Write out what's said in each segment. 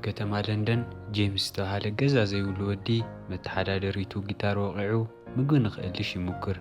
ከተማ ለንደን፣ ጄምስ ዝተባህለ ገዛ ዘይብሉ ወዲ፣ መተሓዳደሪቱ ጊታር ወቒዑ ምግቢ ንኽእልሽ ይሙክር።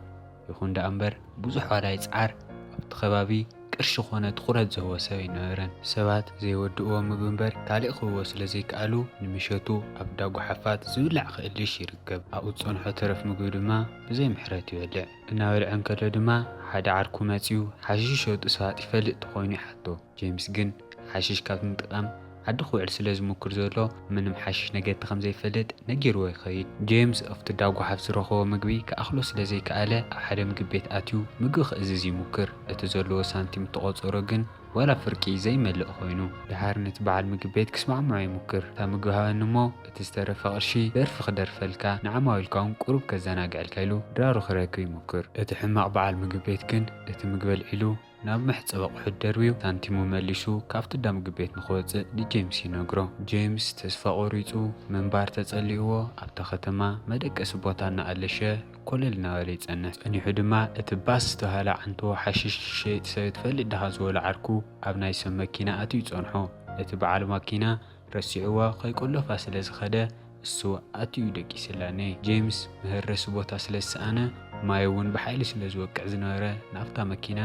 ይኹን ደኣ እምበር፣ ብዙሕ ዋላ ይጽዓር፣ ኣብቲ ከባቢ ቅርሺ ኾነ ትኹረት ዝህቦ ሰብ ኣይነበረን። ሰባት ዘይወድእዎ ምግቢ እምበር ካልእ ክህቦ ስለ ዘይከኣሉ፣ ንምሸቱ ኣብ ዳጓሓፋት ዝብላዕ ክእልሽ ይርከብ። ኣብኡ ዝጸንሖ ተረፍ ምግቢ ድማ ብዘይ ምሕረት ይበልዕ። እናበልዐ እንከሎ ድማ፣ ሓደ ዓርኩ መጺኡ፣ ሓሺሽ ሸጡ ሰባት ይፈልጥ ተኾይኑ ይሓቶ። ጄምስ ግን፣ ሓሽሽ ካብ ምጥቃም ዓዲ ክውዕል ስለ ዝሙክር ዘሎ፣ ምንም ሓሽሽ ነገዲ ከም ዘይፈልጥ ነጊርዎ ይኸይድ። ጄምስ ኣብቲ ዳጓሓፍ ዝረኸቦ ምግቢ ክኣኽሎ ስለ ዘይከኣለ፣ ኣብ ሓደ ምግቢ ቤት ኣትዩ ምግቢ ክእዝዝ ይሙክር። እቲ ዘለዎ ሳንቲም እተቖጸሮ ግን ዋላ ፍርቂ ዘይመልእ ኮይኑ። ደሓር ነቲ በዓል ምግቢ ቤት ክስማዕምዖ ይሙክር። "እታ ምግቢ ሃበኒ እሞ፣ እቲ ዝተረፈ ቅርሺ ደርፊ ክደርፈልካ፣ ንዓማዊልካ እውን ቁሩብ ከዘናግዐልካ" ኢሉ ድራሩ ክረክብ ይሙክር። እቲ ሕማቕ በዓል ምግቢ ቤት ግን እቲ ምግቢ ኣልዒሉ ናብ መሕጸቢ ኣቑሑት ደርብዩ፣ ሳንቲሙ መሊሱ ካብቲ እንዳ ምግቢ ቤት ንኽወጽእ ንጄምስ ይነግሮ። ጄምስ ተስፋ ቆሪጹ፣ ምንባር ተጸሊእዎ፣ ኣብታ ከተማ መደቀሲ ቦታ እናኣለሸ ኮለል እናበለ ይጸንሕ። ጸኒሑ ድማ እቲ ባስ ዝተባህለ ዓንቶ ሓሽሽ ዝሸይጥ ሰብ ትፈልጥ ዲኻ ዝበሎ ዓርኩ ኣብ ናይ ሰብ መኪና ኣትዩ ይጸንሖ። እቲ በዓል ማኪና ረሲዕዋ ከይቆለፋ ስለ ዝኸደ፣ እሱ ኣትዩ ደቂስላኒ። ጄምስ መሀረሲ ቦታ ስለ ዝሰኣነ፣ ማይ እውን ብሓይሊ ስለ ዝወቅዕ ዝነበረ፣ ናብታ መኪና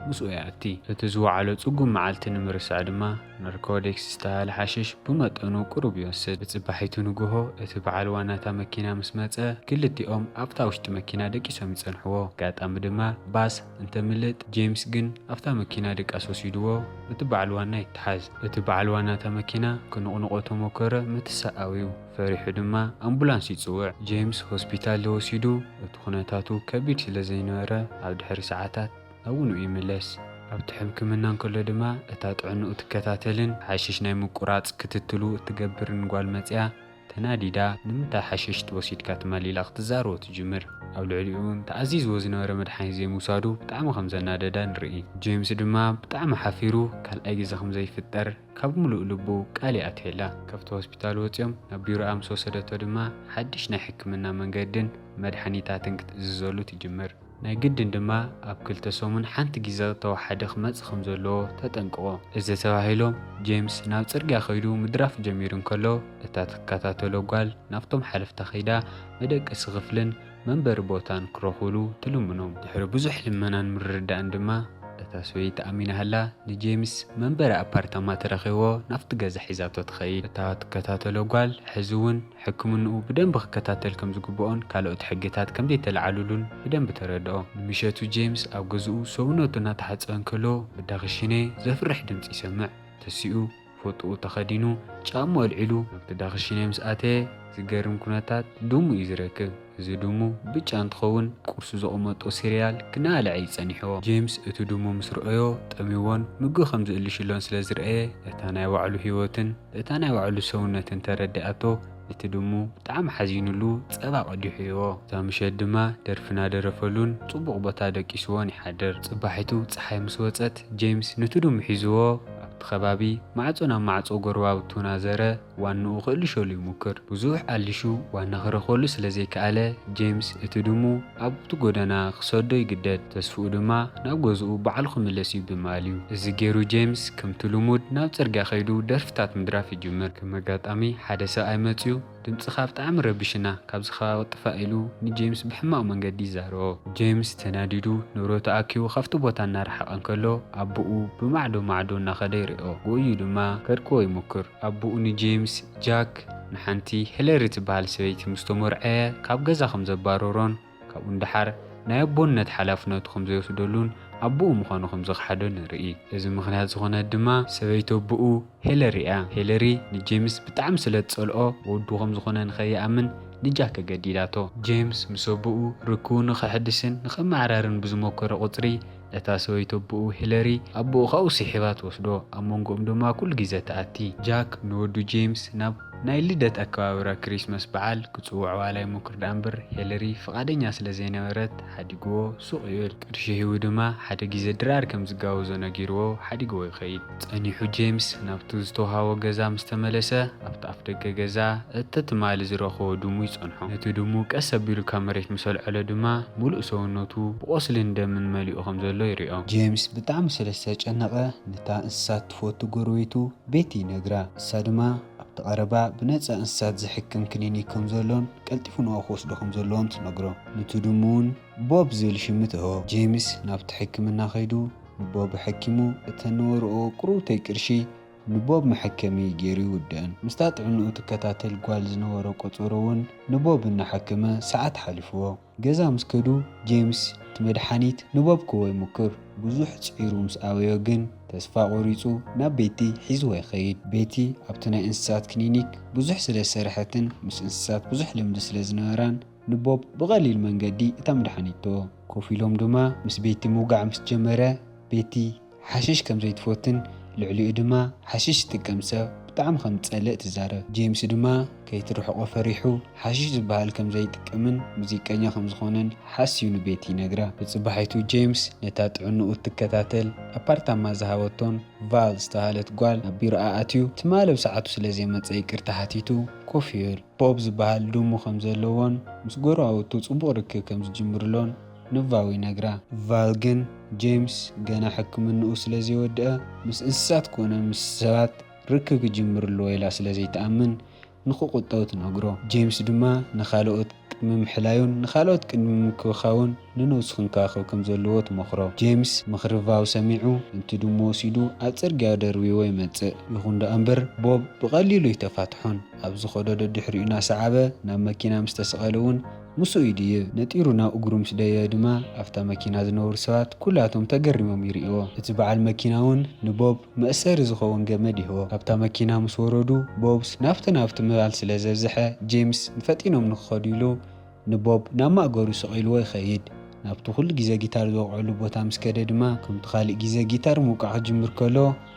ምስኡ ይኣቲ። እቲ ዝወዓሎ ጽጉም መዓልቲ ንምርሳዕ ድማ፣ ናርኮቲክስ ዝተባህለ ሓሽሽ ብመጠኑ ቁሩብ ይወስድ። ብጽባሒቱ ንግሆ፣ እቲ በዓል ዋናታ መኪና ምስ መጸ፣ ክልቲኦም ኣብታ ውሽጢ መኪና ደቂሶም ይጸንሕዎ። ኣጋጣሚ ድማ፣ ባስ እንተምልጥ፣ ጄምስ ግን ኣብታ መኪና ድቃስ ወሲድዎ፣ እቲ በዓል ዋና ይተሓዝ። እቲ በዓል ዋና እታ መኪና ክንቕንቖ ተሞከረ፣ ምትሳእ ኣብዩ። ፈሪሑ ድማ ኣምቡላንስ ይጽውዕ። ጄምስ ሆስፒታል ተወሲዱ፣ እቲ ኩነታቱ ከቢድ ስለ ዘይነበረ፣ ኣብ ድሕሪ ሰዓታት ናብ ውንኡ ይምለስ። ኣብቲ ሕክምና እንከሎ ድማ፣ እታ ጥዕንኡ ትከታተልን ሓሽሽ ናይ ምቁራጽ ክትትሉ እትገብርን ጓል መጺኣ፣ ተናዲዳ፣ "ንምንታይ ሓሽሽ ወሲድካ ትማሊ?" ኢላ ክትዛረቦ ትጅምር። ኣብ ልዕሊኡ እውን ተኣዚዝዎ ዝነበረ መድሓኒት ዘይምውሳዱ ብጣዕሚ ከም ዘናደዳ ንርኢ። ጄምስ ድማ ብጣዕሚ ሓፊሩ፣ ካልኣይ ግዜ ከም ዘይፍጠር ካብ ምሉእ ልቡ ቃል ይኣትየላ። ካብቲ ሆስፒታል ወጺኦም ናብ ቢሮኣ ምስ ወሰደቶ ድማ፣ ሓድሽ ናይ ሕክምና መንገድን መድሓኒታትን ክትእዝዘሉ ትጅምር። ናይ ግድን ድማ ኣብ ክልተ ሰሙን ሓንቲ ግዜ ተወሓደ ክመጽእ ከም ዘለዎ ተጠንቅቖ። እዚ ተባሂሎም፣ ጄምስ ናብ ጽርግያ ከይዱ ምድራፍ ጀሚሩ እንከሎ፣ እታ ትከታተሎ ጓል ናብቶም ሓለፍታ ከይዳ፣ መደቀሲ ክፍልን መንበሪ ቦታን ክረኽብሉ ትልምኖም። ድሕሪ ብዙሕ ልመናን ምርድዳእን ድማ፣ እታ ሰበይቲ ኣሚናሃላ ንጄምስ መንበሪ ኣፓርታማ ተረኺብዎ ናብቲ ገዛ ሒዛቶ ትኸይድ። እታ ትከታተሎ ጓል፣ ሕዚ እውን ሕክምንኡ ብደንቢ ክከታተል ከም ዝግብኦን ካልኦት ሕግታት ከም ዘይተለዓሉሉን ብደንቢ ተረድኦ። ንምሸቱ ጄምስ ኣብ ገዝኡ ሰውነቱ እናተሓጸበ እንከሎ፣ ብዳኽሽኔ ዘፍርሕ ድምጺ ይሰምዕ። ተሲኡ፣ ፎጥኡ ተኸዲኑ፣ ጫምኡ ኣልዒሉ ናብቲ ዳኽሽኔ ምስ ኣተየ፣ ዝገርም ኩነታት ድሙ እዩ ዝረክብ። እዚ ድሙ ብጫ እንትኸውን፣ ቁርሱ ዘቐመጦ ሲርያል ክናልዐ እዩ ጸኒሕዎ። ጄምስ እቲ ድሙ ምስ ረኣዮ፣ ጠምይዎን ምግቢ ከም ዝእልሽሎን ስለ ዝረኣየ፣ እታ ናይ ባዕሉ ህይወትን እታ ናይ ባዕሉ ሰውነትን ተረዲኣቶ፣ እቲ ድሙ ብጣዕሚ ሓዚኑሉ ጸባ ቀዲሑ ይህቦ። እታ ምሸት ድማ ደርፊ እናደረፈሉን ጽቡቕ ቦታ ደቂስዎን ይሓድር። ጽባሒቱ ጸሓይ ምስ ወጸት፣ ጄምስ ነቲ ድሙ ሒዝዎ ኣብቲ ከባቢ ማዕጾ ናብ ማዕጾ ጎረባብቱ እናዘረ ዋንኡ ክእልሸሉ ይሙክር። ብዙሕ ኣሊሹ ዋና ክረኽበሉ ስለ ዘይከኣለ፣ ጄምስ እቲ ድሙ ኣብቲ ጎደና ክሰዶ ይግደድ። ተስፍኡ ድማ ናብ ገዝኡ ባዕሉ ክምለስ እዩ ብምባል እዩ። እዚ ገይሩ ጄምስ ከምቲ ልሙድ ናብ ጽርግያ ከይዱ ደርፍታት ምድራፍ ይጅምር። ከም ኣጋጣሚ ሓደ ሰብኣይ መጺኡ፣ "ድምጽኻ ብጣዕሚ ረቢሽና፣ ካብዚ ከባቢ ጥፋእ" ኢሉ ንጄምስ ብሕማቕ መንገዲ ይዛረቦ። ጄምስ ተናዲዱ ንብረቱ ኣኪቡ ካብቲ ቦታ እናረሓቐ እንከሎ፣ ኣቦኡ ብማዕዶ ማዕዶ እናኸደ ይሪኦ። ብኡ እዩ ድማ ከድክዎ ይሙክር። ኣቦኡ ንጄምስ፣ ጃክ ንሓንቲ ሄለሪ ትበሃል ሰበይቲ ምስ ተመርዐየ ካብ ገዛ ከም ዘባረሮን ካብኡ ንደሓር ናይ ኣቦነት ሓላፍነቱ ከም ዘይወስደሉን ኣቦኡ ምዃኑ ከም ዝኸሓዶ ንርኢ። እዚ ምኽንያት ዝኾነት ድማ ሰበይቲ ኣቦኡ ሄለሪ እያ። ሄለሪ ንጄምስ ብጣዕሚ ስለ ትጸልኦ፣ ወዱ ከም ዝኾነ ንኸይኣምን ንጃክ ኣገዲዳቶ። ጄምስ ምስ ኣቦኡ ርክቡ ንኸሕድስን ንኸመዓራርን ብዝሞከረ ቁጽሪ፣ እታ ሰበይቲ ኣቦኡ ሄለሪ ኣቦኡ ካብኡ ስሒባ ትወስዶ፣ ኣብ መንጎኦም ድማ ኩሉ ግዜ ትኣቲ። ጃክ ንወዱ ጄምስ ናብ ናይ ልደት ኣከባብራ ክሪስማስ በዓል ክጽውዖ ዋላ ይሞክር ደኣ እምበር፣ ሄለሪ ፍቓደኛ ስለ ዘይነበረት ሓዲግዎ ሱቕ ይብል። ቅርሺ ሂቡ ድማ ሓደ ግዜ ድራር ከም ዝጋበዞ ነጊርዎ ሓዲግዎ ይኸይድ። ጸኒሑ ጄምስ ናብቲ ዝተውሃቦ ገዛ ምስ ተመለሰ፣ ኣብቲ ኣፍ ደገ ገዛ እቲ ትማሊ ዝረኸቦ ድሙ ይጸንሖ። ነቲ ድሙ ቀስ ኣቢሉ ካብ መሬት ምስ ኣልዐሎ ድማ፣ ምሉእ ሰውነቱ ብቆስልን ደምን መሊኡ ከም ዘሎ ይሪኦ። ጄምስ ብጣዕሚ ስለ ዝተጨነቐ፣ ነታ እንስሳ እትፈቱ ጎረቤቱ ቤቲ ይነግራ። ንሳ ድማ ኣብቲ እቲ ቀረባ ብነጻ እንስሳት ዝሕክም ክሊኒክ ከም ዘሎን ቀልጢፉ ንዕኡ ክወስዶ ከም ዘለዎን ትነግሮ። ንቲ ድሙ እውን ቦብ ዝብል ሽም ትህቦ። ጄምስ ናብቲ ሕክምና ከይዱ ንቦብ ኣሐኪሙ እተን ነበርኦ ቁሩብተይ ቅርሺ ንቦብ መሐከሚ ገይሩ ይውድእን። ምስታ ጥዕንኡ ትከታተል ጓል ዝነበሮ ቆጸሮ እውን ንቦብ እናሓከመ ሰዓት ሓሊፍዎ። ገዛ ምስ ከዱ ጄምስ እቲ መድሓኒት ንቦብ ክህቦ ይሙክር። ብዙሕ ጽዒሩ ምስ ኣበዮ ግን ተስፋ ቆሪጹ ናብ ቤቲ ሒዝዋ ይኸይድ። ቤቲ ኣብቲ ናይ እንስሳት ክሊኒክ ብዙሕ ስለ ዝሰርሐትን ምስ እንስሳት ብዙሕ ልምዲ ስለ ዝነበራን ንቦብ ብቐሊል መንገዲ እታ መድሓኒት ትህቦ። ኮፍ ኢሎም ድማ ምስ ቤቲ ምውጋዕ ምስ ጀመረ ቤቲ ሓሽሽ ከም ዘይትፈቱን ልዕሊኡ ድማ ሓሽሽ ዝጥቀም ሰብ ብጣዕሚ ከም ዝጸልእ ትዛረብ። ጄምስ ድማ ከይትርሕቆ ፈሪሑ ሓሽሽ ዝበሃል ከም ዘይጥቀምን ሙዚቀኛ ከም ዝኾነን ሓስዩ ንቤቲ ይነግራ። ብጽባሒቱ ጄምስ ነታ ጥዕንኡ እትከታተል ኣፓርታማ ዝሃበቶን ቫል ዝተባህለት ጓል ናብ ቢሮኣ ኣትዩ ትማሊ ብሰዓቱ ስለ ዘይመጸ ይቅርታ ሓቲቱ ኮፍ ይብል። ቦብ ዝበሃል ድሙ ከም ዘለዎን ምስ ጎረባብቱ ጽቡቕ ርክብ ከም ዝጅምርሎን ንቫው ይነግራ። ቫል ግን ጄምስ ገና ሕክምንኡ ስለ ዘይወድአ ምስ እንስሳት ኮነ ምስ ሰባት ርክብ ክጅምር ኣለዎ ኢላ ስለ ዘይትኣምን ንኽቁጠብ ትነግሮ። ጄምስ ድማ ንኻልኦት ቅድሚ ምሕላዩን ንኻልኦት ቅድሚ ምክብኻቡን ንነብሱ ክንከባኸብ ከም ዘለዎ ትመኽሮ። ጄምስ ምኽሪ ቫው ሰሚዑ ነቲ ድሙ ወሲዱ ኣብ ጽርግያ ደርብይዎ ይመጽእ። ይኹን ደኣ እምበር ቦብ ብቐሊሉ ኣይተፋትሖን። ኣብ ዝኸዶ ደድሕሪኡ እናሰዓበ ናብ መኪና ምስ ተሰቐለ እውን ምስኡ ይድይብ። ነጢሩ ናብ እግሩ ምስ ደየበ ድማ ኣብታ መኪና ዝነበሩ ሰባት ኩላቶም ተገሪሞም ይርእይዎ። እቲ በዓል መኪና እውን ንቦብ መእሰሪ ዝኸውን ገመድ ይህቦ። ካብታ መኪና ምስ ወረዱ ቦብስ ናብቲ ናብቲ ምባል ስለ ዘብዝሐ ጄምስ ንፈጢኖም ንክኸዱ ኢሉ ንቦብ ናብ ማእገሩ ስቕ ኢልዎ ይኸይድ። ናብቲ ኩሉ ግዜ ጊታር ዝወቕዐሉ ቦታ ምስ ከደ ድማ ከምቲ ካልእ ግዜ ጊታር ምውቃዕ ክጅምር ከሎ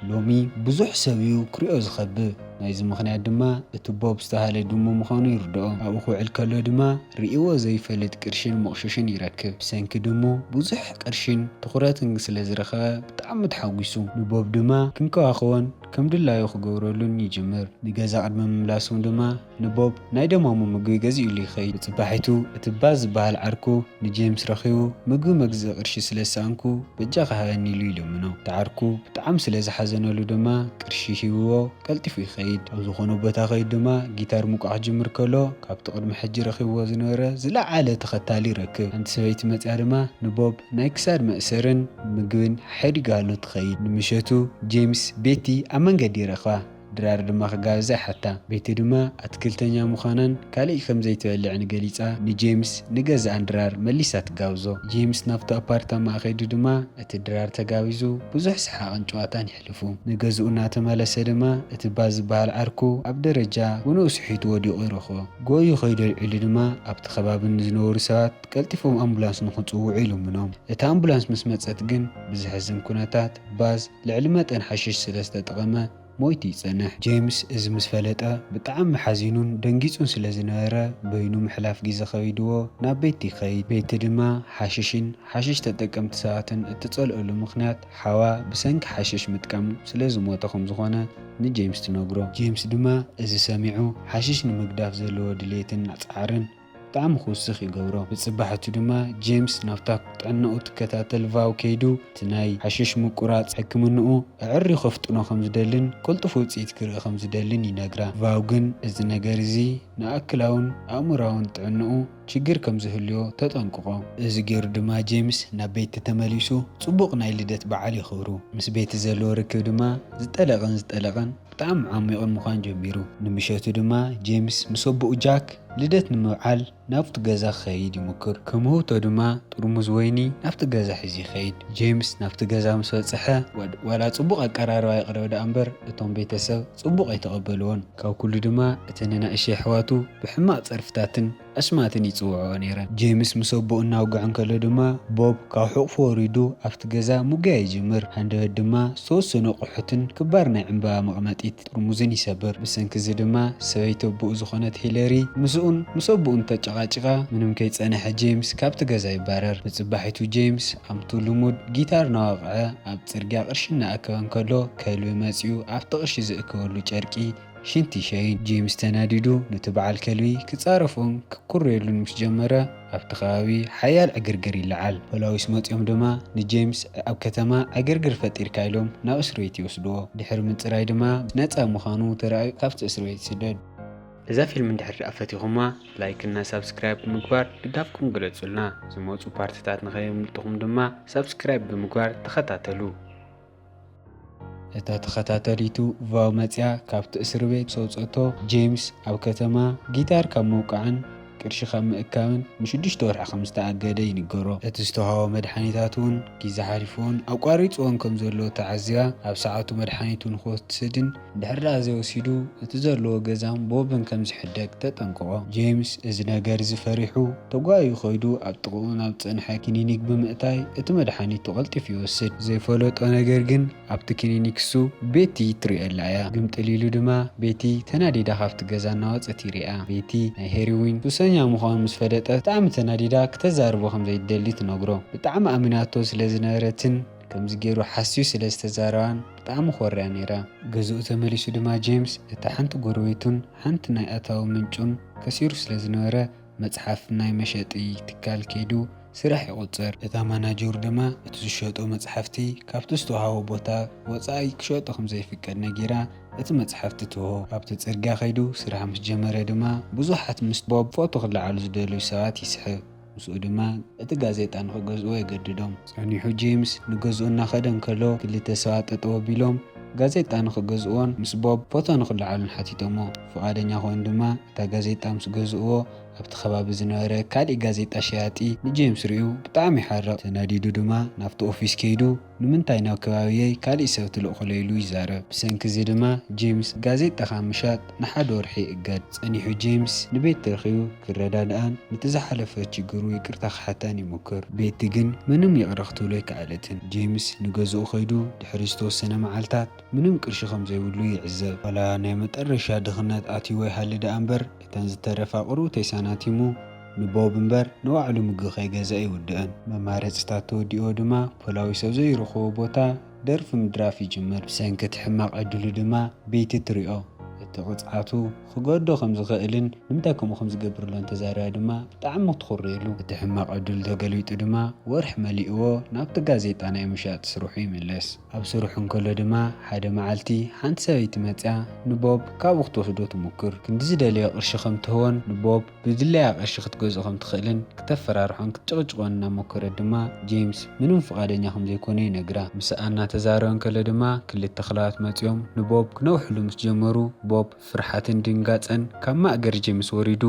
ሎሚ ብዙሕ ሰብ እዩ ክሪኦ ዝኸብብ። ናይዚ ምኽንያት ድማ እቲ ቦብ ዝተባህለ ድሙ ምዃኑ ይርድኦ። ኣብኡ ክውዕል ከሎ ድማ ርእይዎ ዘይፈልጥ ቅርሽን መቑሸሽን ይረክብ። ብሰንኪ ድሙ ብዙሕ ቅርሽን ትኹረትን ስለ ዝረኸበ ብጣዕሚ ተሓጒሱ። ንቦብ ድማ ክንከባኸቦን ከም ድላዩ ክገብረሉን ይጅምር። ንገዛ ቅድሚ ምምላሶም ድማ ንቦብ ናይ ደማሙ ምግቢ ገዚኡሉ ይኸይድ። ብጽባሒቱ እቲ ባዝ ዝበሃል ዓርኩ ንጄምስ ረኺቡ ምግቢ መግዝኢ ቅርሺ ስለ ዝሰኣንኩ በጃኻ ሃበኒ ኢሉ ይልምኖ። እቲ ዓርኩ ብጣዕሚ ስለ ዝሓዘነሉ ድማ ቅርሺ ሂብዎ ቀልጢፉ ይኸይድ። ኣብ ዝኾነ ቦታ ከይዱ ድማ ጊታር ምውቃዕ ክጅምር ከሎ ካብቲ ቅድሚ ሕጂ ረኺብዎ ዝነበረ ዝለዓለ ተኸታሊ ይረክብ። ሓንቲ ሰበይቲ መጺኣ ድማ ንቦብ ናይ ክሳድ መእሰርን ምግብን ሓዲጋሉ ትኸይድ። ንምሸቱ ጄምስ ቤቲ ኣብ መንገዲ ይረኽባ። ድራር ድማ ክጋብዛ ይሓታ። ቤቲ ድማ ኣትክልተኛ ምዃናን ካልእ ከም ዘይትበልዕን ገሊጻ ንጄምስ ንገዛኣን ድራር መሊሳ ትጋብዞ። ጄምስ ናብቲ ኣፓርታማ ከይዱ ድማ እቲ ድራር ተጋቢዙ ብዙሕ ሰሓቕን ጨዋታን የሕልፉ። ንገዝኡ እናተመለሰ ድማ እቲ ባዝ ዝበሃል ዓርኩ ኣብ ደረጃ ብንኡ ስሒቱ ወዲቑ ይረኽቦ። ጎዩ ከይዱ ኣልዒሉ ድማ ኣብቲ ከባቢ ንዝነበሩ ሰባት ቀልጢፎም ኣምቡላንስ ንኽጽውዑ ይልምኖም። እታ ኣምቡላንስ ምስ መጸት ግን ብዘሕዝን ኩነታት ባዝ ልዕሊ መጠን ሓሽሽ ስለ ዝተጠቐመ ሞይቱ ይጸንሕ። ጄምስ እዚ ምስ ፈለጠ ብጣዕሚ ሓዚኑን ደንጊጹን ስለ ዝነበረ በይኑ ምሕላፍ ግዜ ከቢድዎ ናብ ቤቲ ይኸይድ። ቤቲ ድማ ሓሽሽን ሓሽሽ ተጠቀምቲ ሰባትን እትጸልኣሉ ምኽንያት ሓዋ ብሰንኪ ሓሽሽ ምጥቃም ስለ ዝሞተ ከም ዝኾነ ንጄምስ ትነግሮ። ጄምስ ድማ እዚ ሰሚዑ ሓሽሽ ንምግዳፍ ዘለዎ ድሌትን ጻዕርን ብጣዕሚ ክውስኽ ይገብሮ። ብጽባሕቱ ድማ ጄምስ ናብታ ጥዕናኡ ትከታተል ቫው ከይዱ እቲ ናይ ሓሽሽ ምቁራጽ ሕክምንኡ ኣዕርዩ ከፍጥኖ ከም ዝደልን ቅልጡፍ ውጽኢት ክርኢ ከም ዝደልን ይነግራ። ቫው ግን እዚ ነገር እዚ ንኣክላውን ኣእምሮኣውን ጥዕንኡ ችግር ከም ዝህልዮ ተጠንቅቖ። እዚ ገይሩ ድማ ጄምስ ናብ ቤቲ ተመሊሱ ጽቡቕ ናይ ልደት በዓል የኽብሩ። ምስ ቤቲ ዘለዎ ርክብ ድማ ዝጠለቐን ዝጠለቐን ብጣዕሚ ዓሚቕን ምዃን ጀሚሩ። ንምሸቱ ድማ ጄምስ ምስ ኣቦኡ ጃክ ልደት ንምብዓል ናብቲ ገዛ ክኸይድ ይሙክር። ከም ውህብቶ ድማ ጥርሙዝ ወይኒ ናብቲ ገዛ ሒዙ ይኸይድ። ጄምስ ናብቲ ገዛ ምስ በጽሐ ዋድ-፣ ዋላ ጽቡቕ ኣቀራርባ የቕረበ ደኣ እምበር እቶም ቤተሰብ ጽቡቕ ኣይተቐበልዎን። ካብ ኩሉ ድማ እተን ንኣሽቱ ኣሕዋቱ ብሕማቕ ጸርፍታትን ኣስማትን ይጽውዕኦ ነይረን። ጄምስ ምስ ኣቦኡ እናውግዐ እንከሎ ድማ ቦብ ካብ ሕቑፉ ወሪዱ ኣብቲ ገዛ ምጉያይ ይጅምር። ሃንደበት ድማ ዝተወሰኑ ኣቑሑትን ክባር ናይ ዕምባባ መቐመጢት ጥርሙዝን ይሰብር። ብሰንኪ እዚ ድማ ሰበይቲ ኣቦኡ ዝኾነት ሂለሪ ምስኡን ምስ ኣቦኡን ተጨቓጪቓ ምንም ከይጸንሐ ጄምስ ካብቲ ገዛ ይባረር። ብጽባሒቱ ጄምስ ኣብቲ ልሙድ ጊታር እናወቕዐ ኣብ ጽርግያ ቅርሺ እናኣከበ እንከሎ ከልቢ መጺኡ ኣብቲ ቅርሺ ዝእከበሉ ጨርቂ ሽንቲ ይሸይን። ጄምስ ተናዲዱ ነቲ በዓል ከልቢ ክጻረፎን ክኩርየሉን ምስ ጀመረ፣ ኣብቲ ከባቢ ሓያል ዕግርግር ይለዓል። ፖላዊስ መጺኦም ድማ ንጄምስ ኣብ ከተማ ዕግርግር ፈጢርካ ኢሎም ናብ እስር ቤት ይወስድዎ። ድሕሪ ምጽራይ ድማ ነጻ ምዃኑ ተራእዩ ካብቲ እስር ቤት ይስደድ። እዛ ፊልም እንድሕር ደኣ ፈቲኹማ፣ ላይክ እና ሳብስክራይብ ብምግባር ድጋፍኩም ግለጹልና። ዝመጹ ፓርትታት ንኸየምልጥኹም ድማ ሳብስክራይብ ብምግባር ተኸታተሉ። እታ ተኸታተሊቱ ቫው መጽያ ካብቲ እስር ቤት ሰውጸቶ። ጄምስ ኣብ ከተማ ጊታር ካብ ምውቃዕን ቅርሺ ካብ ምእካብን ንሽዱሽተ ወርሒ ከም ዝተኣገደ ይንገሮ። እቲ ዝተዋህቦ መድሓኒታት እውን ግዜ ሓሊፍዎን ኣቋሪጽዎን ከም ዘሎ ተዓዚባ፣ ኣብ ሰዓቱ መድሓኒቱ ንክወስድን ድሕሪ ደኣ ዘይወሲዱ እቲ ዘለዎ ገዛን ቦብን ከም ዝሕደግ ተጠንቅቖ። ጄምስ እዚ ነገር እዚ ፈሪሑ ተጓዩ ከይዱ ኣብ ጥቕኡ ናብ ዝጸንሐ ክሊኒክ ብምእታይ እቲ መድሓኒቱ ቀልጢፉ ይወስድ። ዘይፈለጦ ነገር ግን ኣብቲ ክሊኒክ እሱ ቤቲ ትርእየላ እያ። ግምጥል ኢሉ ድማ ቤቲ ተናዲዳ ካብቲ ገዛ እናወጸት ይርእያ። ቤቲ ናይ ሄሮዊን ሱሰኛ ምዃኑ ምስ ፈለጠት ብጣዕሚ ተናዲዳ ክተዛርቦ ከም ዘይትደሊ ትነግሮ። ብጣዕሚ ኣሚናቶ ስለ ዝነበረትን ከምዚ ገይሩ ሓስዩ ስለ ዝተዛረባን ብጣዕሚ ኮርያ ነይራ። ገዝኡ ተመሊሱ ድማ ጄምስ እታ ሓንቲ ጎረቤቱን ሓንቲ ናይ ኣታዊ ምንጩን ከሲሩ ስለ ዝነበረ መጽሓፍ ናይ መሸጢ ትካል ከይዱ ስራሕ ይቑጽር። እታ ማናጀሩ ድማ እቲ ዝሸጦ መጽሓፍቲ ካብቲ ዝተዋህቦ ቦታ ወጻኢ ክሸጦ ከም ዘይፍቀድ ነጊራ እቲ መጽሓፍቲ ትህቦ። ኣብቲ ጽርግያ ከይዱ ስራሕ ምስ ጀመረ ድማ ብዙሓት ምስ ቦብ ፎቶ ክለዓሉ ዝደልዩ ሰባት ይስሕብ። ምስኡ ድማ እቲ ጋዜጣ ንኽገዝእዎ የገድዶም። ጸኒሑ ጄምስ ንገዝኡ እናኸደ እንከሎ ክልተ ሰባት ጠጠው ኣቢሎም ጋዜጣ ንኽገዝእዎን ምስ ቦብ ፎቶ ንኽለዓሉን ሓቲቶሞ። ፍቓደኛ ኮይኑ ድማ እታ ጋዜጣ ምስ ገዝእዎ ኣብቲ ከባቢ ዝነበረ ካሊእ ጋዜጣ ሸያጢ ንጄምስ ሪኡ ብጣዕሚ ይሓርቕ። ተናዲዱ ድማ ናብቲ ኦፊስ ከይዱ ንምንታይ ናብ ከባቢየይ ካሊእ ሰብ ትልእኹለይ ኢሉ ይዛረብ። ብሰንኪ እዚ ድማ ጄምስ ጋዜጣ ካብ ምሻጥ ንሓደ ወርሒ ይእገድ። ጸኒሑ ጄምስ ንቤቲ ረኺቡ ክረዳድኣን ነቲ ዝሓለፈ ችግሩ ይቅርታ ክሓታን ይሙክር። ቤቲ ግን ምንም ይቕረ ክትብሎ ኣይከኣለትን። ጄምስ ንገዝኡ ከይዱ ድሕሪ ዝተወሰነ መዓልታት ምንም ቅርሺ ከም ዘይብሉ ይዕዘብ። ዋላ ናይ መጠረሻ ድኽነት ኣትይዎ ይሃሊ ደኣ እምበር፣ እተን ዝተረፋ ቁሩብተይ ሳናቲሙ ንቦብ እምበር ንባዕሉ ምግቢ ከይገዝአ ይውድእን። መማረፅታት ተወዲእዎ ድማ ፖላዊስ ኣብ ዘይረኽቦ ቦታ ደርፊ ምድራፍ ይጅምር። ብሰንኪ እቲ ሕማቕ ዕድሉ ድማ ቤቲ ትሪኦ። እቲ ቅፅዓቱ ክገዶ ከም ዝኽእልን ንምንታይ ከምኡ ከም ዝገብር ሎ እንተዛረበ ድማ ብጣዕሚ ትኹርየሉ። እቲ ሕማቕ ዕድል ተገልቢጡ ድማ ወርሒ መሊእዎ ናብቲ ጋዜጣ ናይ ምሻጥ ስርሑ ይምለስ። ኣብ ስርሑ እንከሎ ድማ ሓደ መዓልቲ ሓንቲ ሰበይቲ መጽያ ንቦብ ካብኡ ክትወስዶ ትሙክር። ክንዲ ዝደለዮ ቅርሺ ከም ትህቦን ንቦብ ብድለያ ቅርሺ ክትገዝኦ ከም ትኽእልን ክተፈራርሖን ክትጭቕጭቖን እናሞከረት ድማ ጄምስ ምንም ፍቓደኛ ከም ዘይኮነ ይነግራ። ምስኣ እናተዛረበ እንከሎ ድማ ክልተ ክላባት መጽዮም ንቦብ ክነውሕሉ ምስ ጀመሩ ቦብ ፍርሓትን ድንጋጸን ካብ ማእገር ጄምስ ወሪዱ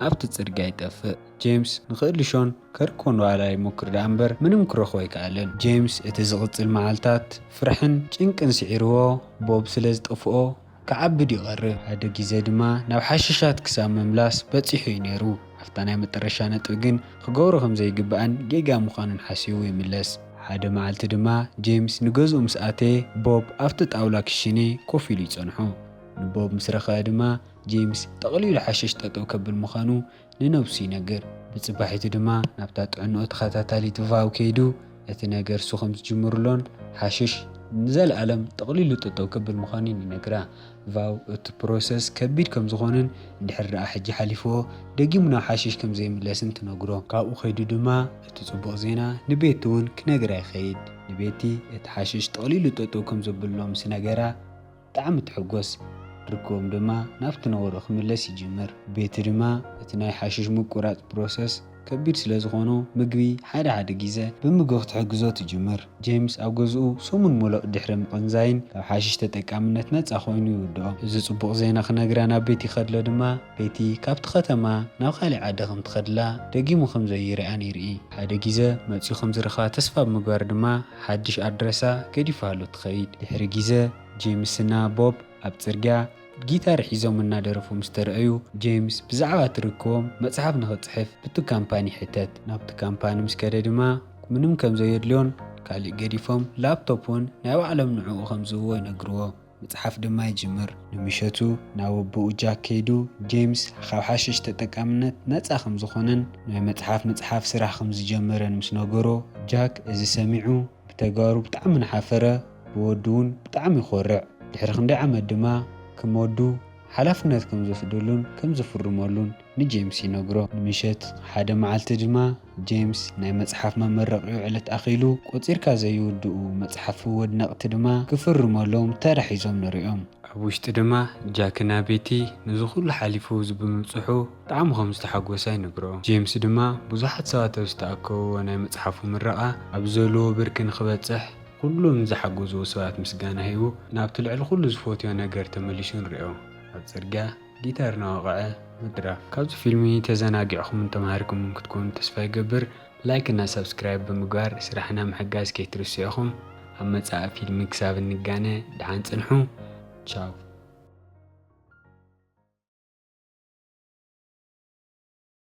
ኣብቲ ጽርግያ ይጠፍእ። ጄምስ ንኽእልሾን ከርኮን ዋላ ይሞክር ደኣ እምበር ምንም ክረኽቦ ኣይከኣለን። ጄምስ እቲ ዝቕጽል መዓልታት ፍርሕን ጭንቅን ስዒርዎ ቦብ ስለ ዝጠፍኦ ክዓብድ ይቐርብ። ሓደ ግዜ ድማ ናብ ሓሽሻት ክሳብ ምምላስ በጺሑ እዩ ነይሩ። ኣብታ ናይ መጠረሻ ነጥቢ ግን ክገብሮ ከም ዘይግባእን ጌጋ ምዃኑን ሓሲቡ ይምለስ። ሓደ መዓልቲ ድማ ጄምስ ንገዝኡ ምስ ኣተየ ቦብ ኣብቲ ጣውላ ክሽነ ኮፍ ኢሉ ይጸንሖ። ንቦብ ምስ ረኸበ ድማ ጄምስ ጠቕሊሉ ሓሽሽ ጠጠው ከብል ምዃኑ ንነብሱ ይነግር። ብጽባሒቱ ድማ ናብታ ጥዕንኡ ተኸታታሊት ቫው ከይዱ እቲ ነገር እሱ ከም ዝጅምርሎን ሓሽሽ ንዘለኣለም ጠቕሊሉ ጠጠው ከብል ምዃኑን ይነግራ። ቫው እቲ ፕሮሰስ ከቢድ ከም ዝኾንን እንድሕር ደኣ ሕጂ ሓሊፍዎ ደጊሙ ናብ ሓሽሽ ከም ዘይምለስን ትነግሮ። ካብኡ ከይዱ ድማ እቲ ጽቡቕ ዜና ንቤቲ እውን ክነግራ ይኸይድ። ንቤቲ እቲ ሓሽሽ ጠቕሊሉ ጠጠው ከም ዘብሎ ምስ ነገራ ብጣዕሚ ትሕጎስ። ርክቦም ድማ ናብቲ ነበሮ ክምለስ ይጅምር። ቤቲ ድማ እቲ ናይ ሓሽሽ ምቁራጽ ፕሮሰስ ከቢድ ስለ ዝኾኖ ምግቢ ሓደ ሓደ ግዜ ብምግቢ ክትሕግዞ ትጅምር። ጄምስ ኣብ ገዝኡ ሰሙን ሙሉእ ድሕሪ ምቕንዛይን ካብ ሓሽሽ ተጠቃምነት ነጻ ኮይኑ ይውድኦ። እዚ ጽቡቕ ዜና ክነግራ ናብ ቤቲ ከድሎ ድማ ቤቲ ካብቲ ከተማ ናብ ካሊእ ዓዲ ከም ትኸድላ ደጊሙ ከም ዘይርኣን ይርኢ። ሓደ ግዜ መጺኡ ከም ዝረኽባ ተስፋ ብምግባር ድማ ሓድሽ ኣድረሳ ገዲፋሉ ትኸይድ። ድሕሪ ግዜ ጄምስና ቦብ ኣብ ጽርግያ ጊታር ሒዞም እናደረፉ ምስ ተረኣዩ፣ ጄምስ ብዛዕባ እቲ ርክቦም መጽሓፍ ንኽጽሕፍ ብቲ ካምፓኒ ይሕተት። ናብቲ ካምፓኒ ምስ ከደ ድማ ምንም ከም ዘየድልዮን ካሊእ ገዲፎም ላፕቶፕ እውን ናይ ባዕሎም ንዕኡ ከም ዝህብዎ ይነግርዎ። መጽሓፍ ድማ ይጅምር። ንምሸቱ ናብ ኣቦኡ ጃክ ከይዱ ጄምስ ካብ ሓሽሽ ተጠቃምነት ነጻ ከም ዝኾነን ናይ መጽሓፍ ምጽሓፍ ስራሕ ከም ዝጀመረን ምስ ነገሮ ጃክ እዚ ሰሚዑ ብተግባሩ ብጣዕሚ እናሓፈረ ብወዱ እውን ብጣዕሚ ይኾርዕ። ድሕሪ ክንደይ ዓመት ድማ ከም ወዱ ሓላፍነት ከም ዝወስደሉን ከም ዝፍርመሉን ንጄምስ ይነግሮ። ንምሸት ሓደ መዓልቲ ድማ ጄምስ ናይ መጽሓፍ መመረቂኡ ዕለት ኣኺሉ ቆጺርካ ዘይውድኡ መጽሓፍ ወድነቕቲ ድማ ክፍርመሎም ተራ ሒዞም ንሪኦም። ኣብ ውሽጢ ድማ ጃክና ቤቲ ነዚ ኩሉ ሓሊፉ እዚ ብምብጽሑ ብጣዕሚ ከም ዝተሓጎሳ ይነግሮ። ጄምስ ድማ ብዙሓት ሰባት ኣብ ዝተኣከብዎ ናይ መጽሓፉ ምረቓ ኣብ ዘለዎ ብርኪ ንክበጽሕ ኩሉም ዝሓገዝዎ ሰባት ምስጋና ሂቡ ናብቲ ልዕሊ ኩሉ ዝፈትዮ ነገር ተመሊሱ ንሪኦ። ኣብ ጽርግያ ጊታር እናወቕዐ ምድራፍ። ካብዚ ፊልሚ ተዘናጊዕኹምን ተማሃርኩምን ክትኮኑ ተስፋ ይገብር። ላይክ እና ሳብስክራይብ ብምግባር ስራሕና ምሕጋዝ ከይትርስዑ ኢኹም። ኣብ መጻኢ ፊልሚ ክሳብ እንጋነ ደሓን ጽንሑ። ቻው።